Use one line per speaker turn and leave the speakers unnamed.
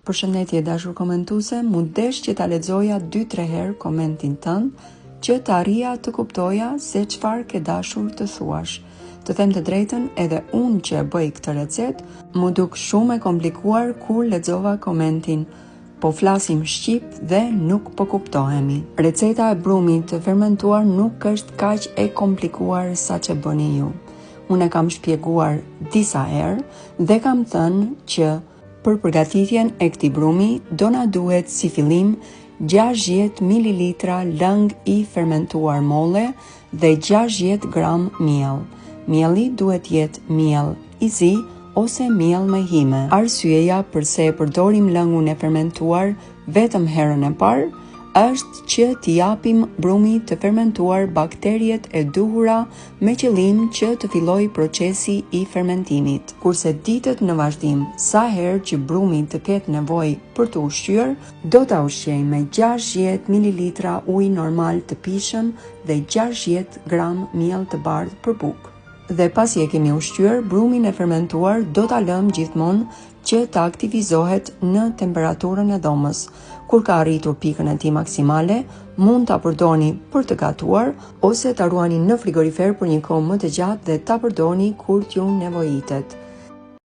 Përshëndetje e dashur komentuese, m'u desh që ta lexoja 2-3 herë komentin tënd që të arrija të kuptoja se çfarë ke dashur të thuash. Të them të drejtën, edhe unë që e bëj këtë recetë, m'u duk shumë e komplikuar kur lexova komentin. Po flasim shqip dhe nuk po kuptohemi. Receta e brumit të fermentuar nuk është kaq e komplikuar sa ç'e bëni ju. Unë e kam shpjeguar disa herë dhe kam thënë që për përgatitjen e këtij brumi do na duhet si fillim 60 ml lëng i fermentuar molle dhe 60 gram miell. Mielli duhet jetë miell i zi ose miell me hime. Arsyeja përse e përdorim lëngun e fermentuar vetëm herën e parë është që t'i japim brumit të fermentuar bakteriet e duhura me qëllim që të fillojë procesi i fermentimit. Kurse ditët në vazhdim, sa herë që brumi të ketë nevojë për t'u ushqyer, do ta ushqejmë me 60 ml ujë normal të pijshëm dhe 60 gram miell të bardhë për bukë. Dhe pasi e kemi ushqyer, brumin e fermentuar do ta lëmë gjithmonë që të aktivizohet në temperaturën e dhomës. Kur ka arritur pikën e tij maksimale, mund ta përdorni për të gatuar ose ta ruani në frigorifer për një kohë më të gjatë dhe ta përdorni kur t'ju nevojitet.